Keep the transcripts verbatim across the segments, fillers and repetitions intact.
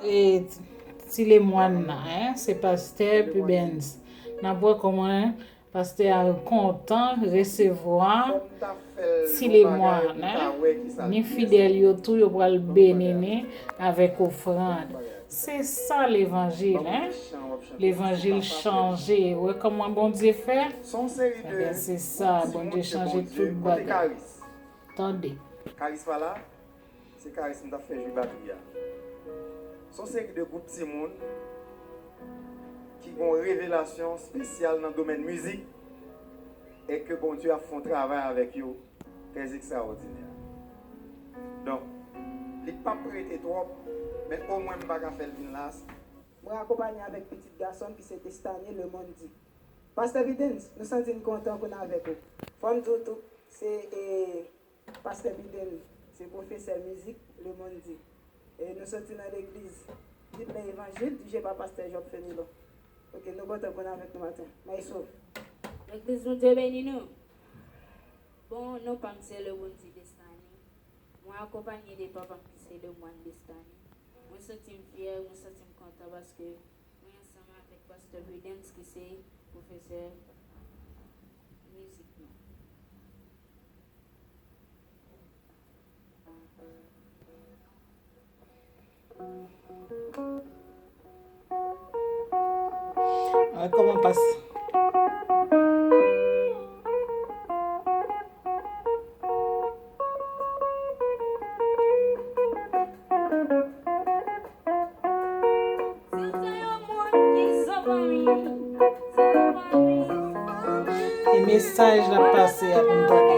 E ti lemwàn nan, en, se pastè Pubens. N ap wè kòman pastè a kontan resevwa ti lemwàn, en. Ni fidèl yo tou, yo pral beni ni avèk ofrann. Se sa levanjil, en. Levanjil chanje. Wè kòman Bondye fè? Ebyen, se sa, Bondye chanje tout bagay. Tande. Karis pa la, se Karis m t ap fè jwi batri a. Se yon seri de gwoup timoun ki gen yon revelasyon espesyal nan domèn mizik e ke Bondye ap fè yon travay avèk yo trè ekstraòdinè. Donk, li p ap rete twòp, men omwen m pa ka fè l vin la. Mwen akonpanye avèk pitit gason m ki se Destany Lemondi. Pastè Pubens, nou santi n kontan pou n avèk ou. Fò m di w tou, se, e, Pastè Biden, se pwofesè mizik Lemondi. E nou soti nan legliz Lit Levanjil, dirije pa pastè Job Fenelon. Oke, nou kontan pou n avèk nou maten. Maestro. Legliz, Bondye beni nou. Bon, non pa m se Lemondi Destany. Mwen akonpanye de papa m ki se Lemwàn Destany. Mwen santi m fyè, mwen santi m kontan paske mwen ansanm avèk pastè Pudens ki se pwofesè mizik nou. Wè kòman pas. E mesaj l ap pase a pou n tande.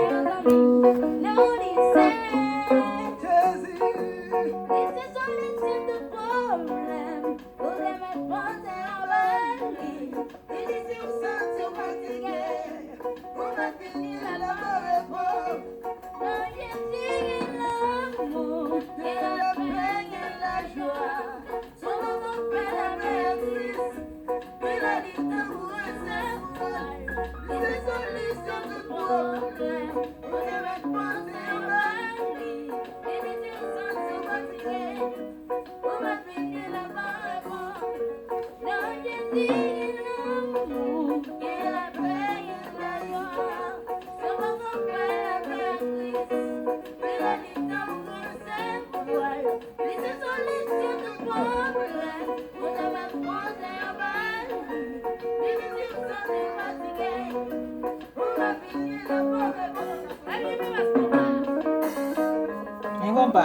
Men konpa.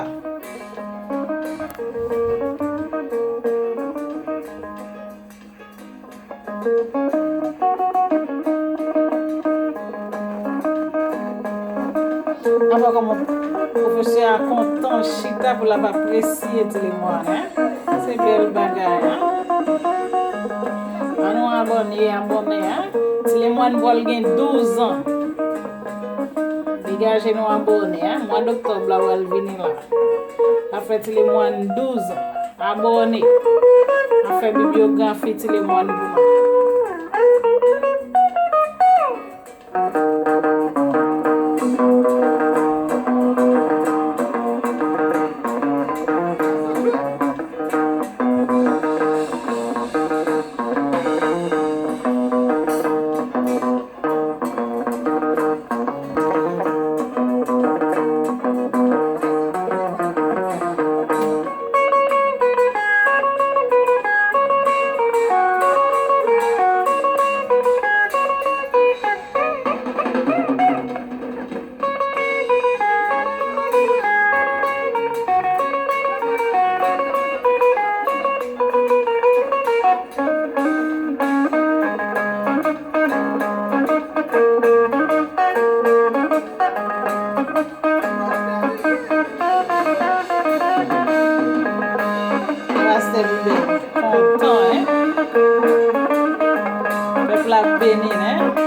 N ap wè kòman pwofesè a kontan chita pou l ap apresye ti lemwàn, en. Se bèl bagay, en. An nou abòne, abòne, en. Ti lemwàn pral gen douz an. Degaje nou abòne, en. Mwa doktòb la pral vini la. L ap fè ti lemwàn douz an. Abòne. N ap fè bibyografi ti lemwàn pou nou. Pastè Biden kontan, en. Pèp la ap beni l, en.